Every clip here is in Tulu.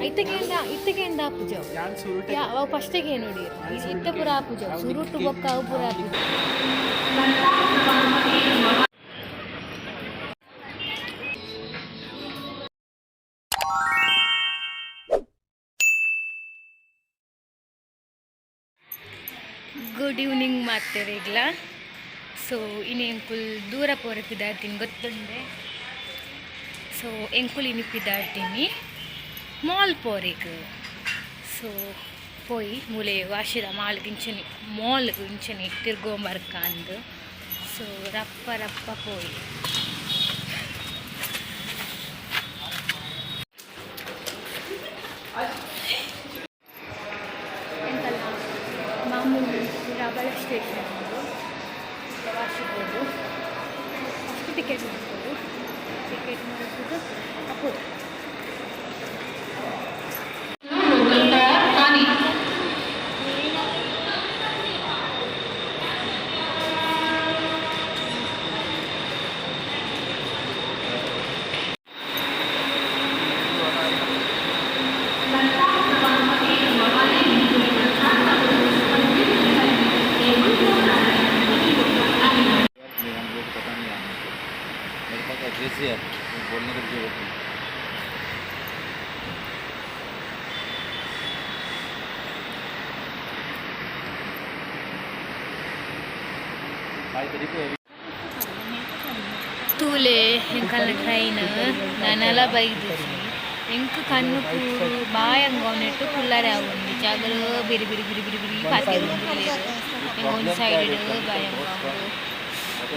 ಇತ್ತಗೇಂದ ಇತ್ತಗೇಂದ ಆಪುಜ. ಅವು ಫಸ್ಟಿಗೆ ನೋಡಿ, ಇತ್ತೆ ಪೂರ ಆಪುಜ. ಸುರುಟು ಬೊಕ್ಕ ಅವು ಪೂರ ಆಪುಜ. Good evening ಮಾತೇರಿಗ್ಲ. ಸೊ ಇನ್ನು ಎಂಕುಲ್ ದೂರ ಪೋರೆ ಪಿದಾಡ್ತೀನಿ ಗೊತ್ತುಂಡೆ. ಸೊ ಎಂಕುಲ್ ಇನಿ ಪಿದಾಡ್ತೀನಿ ಮಾಲ್ ಪೋರೆಗ್. ಸೊ ಪೋಯಿ ಮೂಲೆ ವಾಶಿದ ಮಾಲ್ ಇಂಚನೆ, ಮಾಲ್ ಇಂಚನೆ ತಿರ್ಗೊಂಬರ್ಕ ಅಂದ್. ಸೊ ರಪ್ಪ ರಪ್ಪ ಪೋಯಿ. ಎಂಕಲ್ನ ಮಾಮೂಲಿ ರಬಳ ಸ್ಟೇಷನ್ ವಾಶಿಬೋದು. ಫಸ್ಟ್ ಟಿಕೆಟ್ ಮಾಡ್ಬೋದು. ಟಿಕೆಟ್ ಮಾಡ್ಬೋದು ಅಪ್ಪೋದು. हम लोग को पता नहीं आने को। मेरे पास एड्रेस ही है तो बोलने की जरूरत नहीं। भाई तरीके ತೂಲೆ, ಎಂಕಲ್ನ ಟ್ರೈನ್ ನನಲ ಬೈದಿಜಿ. ಎಂಕ್ ಕಣ್ಣು ಪೂರು ಬಾಯಂಗ ನೆಟ್ಟು ಕುಲ್ಲರೆ ಆವೊಂದು ಜಾಗಲು. ಬಿರಿ ಬಿರಿ ಬಿರಿ ಬಿರಿ ಬಿರಿ ಪಾತೆರೊಂದುಲ್ಲೆರ್. ಎಂಕ್ ಒಂಜಿ ಸೈಡ್ ಬಾಯಂಗ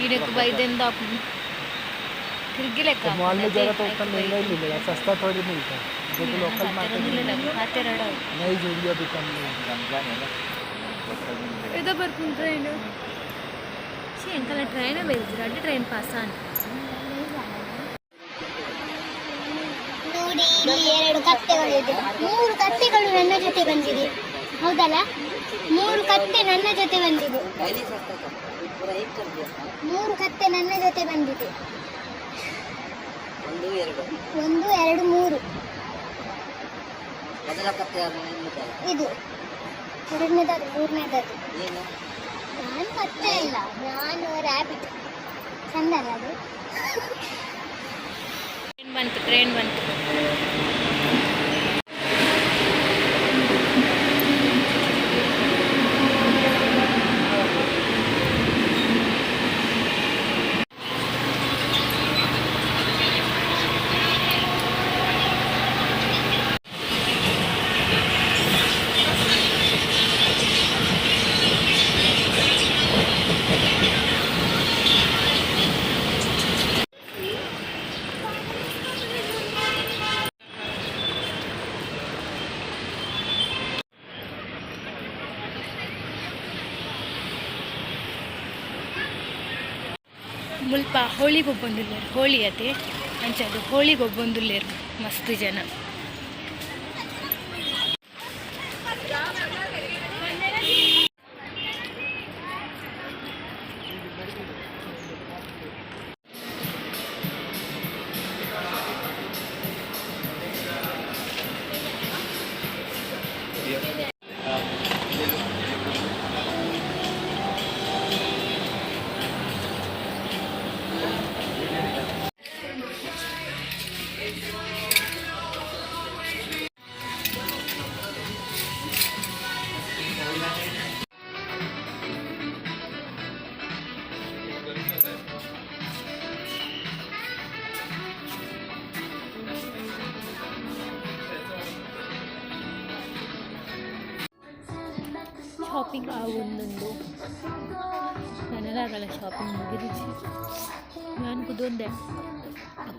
ಇಡೆಕ್ ಬೈದೆಂದ ತಿರ್ಗಿಲೆಕ್ಕ. मॉल में जाएगा तो उतना महंगा ही मिलेगा, सस्ता थोड़ी मिलता है। जो तो लोकल मार्केट में ಪಾತೆರಡ. नहीं जोड़ी अभी कम नहीं। रमजान है ना, सस्ता भी मिलेगा। ಏದ ಬರ್ಪುಂಡು ಟ್ರೈನ್. ಛೀ, ಎಂಕಲ್ನ ಟ್ರೈನ್ ಬೈದಿಜಿ. ರಡ್ಡ್ ಟ್ರೈನ್ ಪಾಸ್ ಆಂಡ್. ನೋಡಿ, ಇಲ್ಲಿ ಎರಡು ಕತ್ತೆಗಳಿದೆ. ಮೂರು ಕತ್ತೆಗಳು ನನ್ನ ಜೊತೆ ಬಂದಿದೆ, ಹೌದಲ್ಲ? ಮೂರು ಕತ್ತೆ ನನ್ನ ಜೊತೆ ಬಂದಿದೆ. ಮೂರು ಕತ್ತೆ ನನ್ನ ಜೊತೆ ಬಂದಿದೆ. ಒಂದು, ಎರಡು. ಒಂದು, ಎರಡು, ಮೂರು. ಮೊದಲ ಕತ್ತೆ ಯಾವುದು ನಿಮ್ಮದಲ್ಲ? ಇದು ಎರಡನೇದಾದ್ರು ಮೂರನೇದಾದ್ರು. ನೀನು? ನಾನು ಕತ್ತೆ ಇಲ್ಲ, ನಾನು ರ್ಯಾಬಿಟ್. ಚಂದ ಅಲ್ಲ ಅದು? ಟ್ರೈನ್ ಬಂತು, ಟ್ರೈನ್ ಬಂತು. ಮುಲ್ಪ ಹೋಳಿ ಗೊಬ್ಬೊಂದುಲ್ಲೆರ್. ಹೋಳಿ ಅತೆ, ಅಂಚಾದ್ ಹೋಳಿ ಗೊಬ್ಬೊಂದುಲ್ಲೆರ್ ಮಸ್ತ್ ಜನ. ಶಾಪಿಂಗ್ ಆವೊಂದುಂಡು. ನನಲಾಗಲ ಶಾಪಿಂಗ್ ಮುಗಿದಿಜಿ. ಯಾನ್ ಕುದೊಂದೆ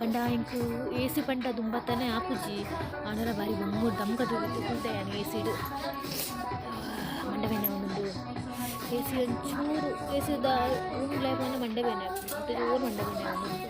ಪಂಡ ಎಂಕ್ ಎಸಿ ಪಂಡ ದುಂಬತ್ತನೆ ಆಪುಜಿ. ಆಂಡಲ ಬಾರಿ ಬಂಗು ದಮ್ ಕಟ್ಟುದು ಕುಲ್ತೆ ಯಾನ್ ಎಸಿಡ್. ಮಂಡೆ ಬೇನೆ ಆವೊಂದುಂಡು. ಎಸಿ ಒಂಚೂರು ಎಸಿದ ರೂಮ್ ಲೈಫ್ ಮಂಡೆ ಬೇನೆ ಆಪುಂಡು. ಅಂಚ ಜೋರು ಮಂಡೆ ಬೇನೆ ಆವೊಂದುಂಡು.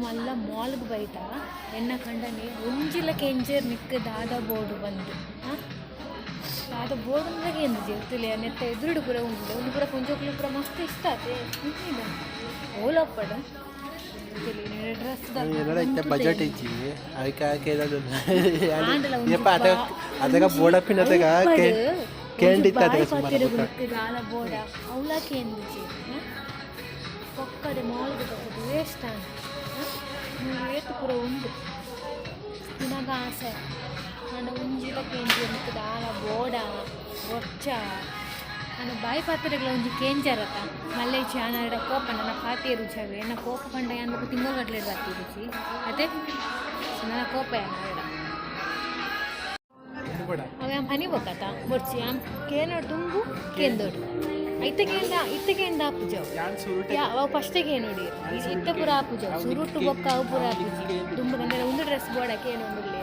ಮಲ್ಲ ಮಾಲ್ಗ್ ಬೈತ ಎನ್ನ ಕಂಡನಿ ಒಂಜಿಲ ಕೆಂಜೇರ್ ನಿಕ್ಕ್ ದಾದ ಬೋಡು ಬಂದು ದಾದ ಬೋಡು ಅಂದ್ರೆ ಎಂದು ಜೇರ್ತುಲೆ ನೆತ್ತ ಎದುರುಡು ಪೂರ ಉಂಡು ಉಂದು ಪೂರ ಪೊಂಜೋಕುಲು ಪೂರ ಮಸ್ತ್ ಇಷ್ಟ ಆತೆ ಓಲಪ್ಪಡ ಡ್ರೆಸ್ ಇತ್ತೆ ಬಜೆಟ್ ಇಜ್ಜಿ ಅದಕ್ಕೆ ಆಂಡಲ ಒಂಜಿ ಯಪ್ಪ ಅದ ಅದಗ ಬೋಡಪ್ಪಿನ ಅದಗ ಕೇಂಡಿತ್ತ ಅದಗ ಸುಮಾರು ದಾಲ ಬೋಡ ಅವಲ ಕೇಂದಿಜಿ ಪೊಕ್ಕಡೆ ಮಾಲ್ಗ್ ಬರ್ತದೆ ವೇಸ್ಟ್ ಆಂಡ್ ಏತ್ ಪೂರ ಉಂಡು ನಿನಗ ಆಸೆ ಆಂಡ ಒಂಜಿಲ ಕೇಂಜಿ ನಿಕ್ಕ್ ದಾಲ ಬೋಡ ಬೊಚ್ಚ ಆಂಡ ಬಾಯಿ ಪಾತ್ರೆಗಳ ಒಂಜಿ ಕೇಂಜರತ ಮಲ್ಲೆ ಚಾನಡ ಕೋಪ ನನ್ನ ಪಾತಿ ರುಚಿ ಎನ್ನ ಕೋಪ ಪಂಡ ಯಾನ್ ಬೊಕ ತಿಂಗೊಲ್ ಗಟ್ಲೆ ಬಾತಿ ರುಚಿ ಅತೆ ನನ್ನ ಕೋಪ ಯಾನ್ ಅವ ಯಾನ್ ಪನಿ ಬೊಕತ ಬೊಡ್ಚಿ ಯಾನ್ ಕೇನೋಡು ದುಂಬು ಕೇಂದೋಡು ಐತೆ ಕೇಂದ ಇತ್ತೆ ಕೇಂದ ಆಪುಜ ಯಾನ್ ಸುರುಟೆ ಯಾ ಅವು ಫಸ್ಟಿಗೆ ನೋಡಿ ಇತ್ತೆ ಪೂರ ಆಪುಜ ಸುರುಟು ಬೊಕ್ಕ ಅವು ಪೂರ ಆಪುಜಿ ದುಂಬು ಬಂದರೆ ಒಂದು ಡ್ರೆಸ್ ಬೋಡ ಕೇನು ಉಂಡುಲ್ಲೆ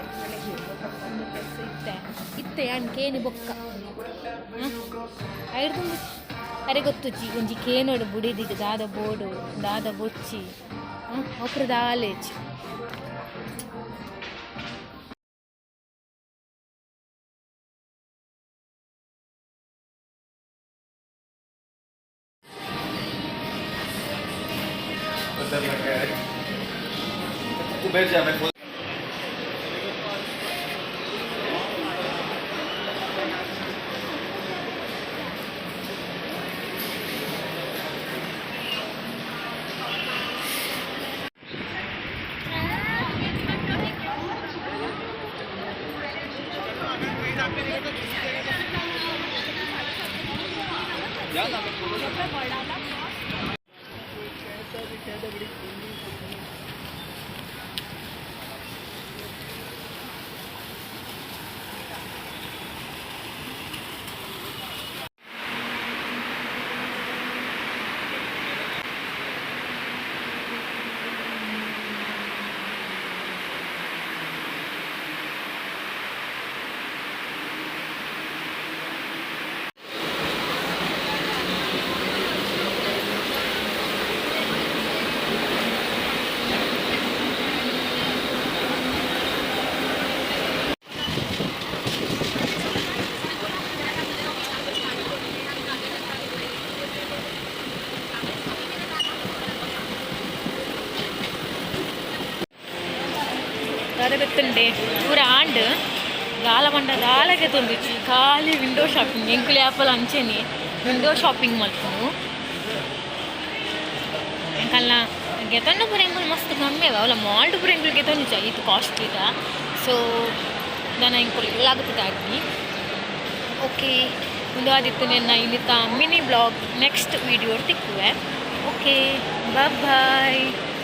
ಒಂದು ಡ್ರೆಸ್ ಇತ್ತೆ ಇತ್ತೆ ಯಾನ್ ಕೇನಿ ಬೊಕ್ಕ ಐದು ಅರೆ ಗೊತ್ತುಜ್ಜಿ ಒಂಜಿ ಕೇನೋಡು ಬುಡಿದಿಗ್ ದಾದ ಬೋಡು ದಾದ ಬೊಚ್ಚಿ ಒಪ್ರ ದಾಲೇಜ್. तू बैठ जा, मैं खुद ದಾದ ಪೂರ ಆಂಡ್ ದಾಲ ಪಂಡ ದಾಲಗೆ ತುಂಡುಚಿ ಖಾಲಿ ವಿಂಡೋ ಶಾಪಿಂಗ್ ಎಂಕುಲು ಆಪಲ್ ಅಂಚೆನೆ ವಿಂಡೋ ಶಾಪಿಂಗ್ ಮಲ್ಪುನು. ಎಂಕಲ್ನ ಗೆತೊನ್ನ ಪೂರ ಎಂಕುಲು ಮಸ್ತ್ ಕಮ್ಮಿ ಅವಲ ಮಾಲ್ಡ್ ಪೂರ ಎಂಕುಲು ಗೆತೊಂದುಚ ಈತ್ ಕಾಸ್ಟ್ಲಿದ. ಸೊ ದಾನ ಎಂಕುಲು ಇಲ್ಲಾಗುತ್ತದೆ. ಓಕೆ, ಉಂದು ಆದಿತ್ತು ನೆನ್ನ ಇನ್ನಿತ ಮಿನಿ ಬ್ಲಾಗ್. ನೆಕ್ಸ್ಟ್ ವೀಡಿಯೋ ತಿಕ್ಕುವೆ. Okay, bye.